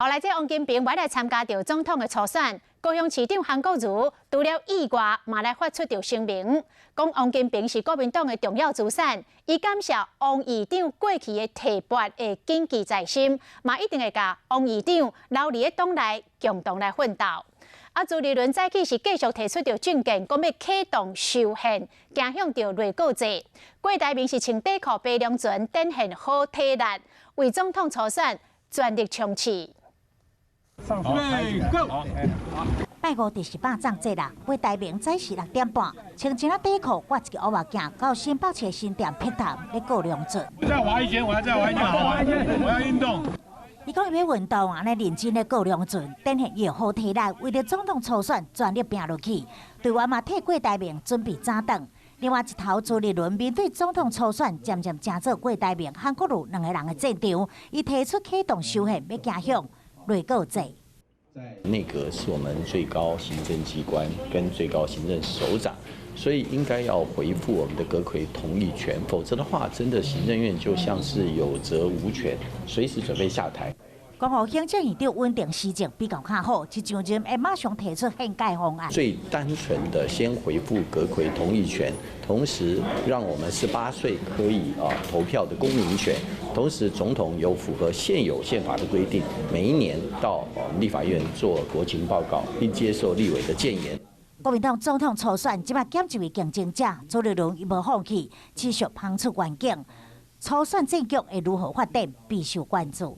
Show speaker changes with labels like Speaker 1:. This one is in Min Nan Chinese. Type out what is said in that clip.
Speaker 1: 後來，這王金平欲來參加著總統的初選，高雄市長韓國瑜除了以外，嘛來發出著聲明，講王金平是國民黨的重要資產，伊感謝王議長過去的提拔會謹記在心，嘛一定會共王議長留佇咧黨內共同來奮鬥。啊，朱立倫早起是繼續提出著政見，講欲啟動修憲，走向著內閣制。郭台銘是穿短褲白龍船，展現好體力，為總統初選全力衝刺。
Speaker 2: 拜五就是肉粽節啦，郭台銘早時6點半，穿一領短褲，掛一个烏目鏡，到新北市新店碧潭咧過龍船。
Speaker 3: 再划一圈，我要再划一圈，好玩，我要運動。
Speaker 2: 伊講伊欲運動，按呢認真咧過龍船，展現伊的好體力，為著總統初選全力拚落去。隊員嘛替郭台銘準備早頓。另外一頭，朱立倫面對總統初選，漸漸成做郭台銘、韓國瑜兩个人的戰場，伊提出啟動修憲，欲走向內閣制。
Speaker 4: 內閣是我們最高行政機關跟最高行政首長，所以應該要恢復我們的閣揆同意權，否則的話，真的行政院就像是有責無權，隨時準備下台。
Speaker 2: 講予行政院長穩定施政比較較好，一上任會馬上提出憲改方案。
Speaker 4: 最單純的先恢復閣揆同意權，同時讓我們18歲可以投票的公民權，同時總統有符合現有憲法的規定，每一年到立法院做國情報告，並接受立委的建言。
Speaker 2: 國民黨總統初選，這擺減一位競爭者，朱立倫伊無放棄，持續拋出願景。初選戰局會如何發展，備受關注。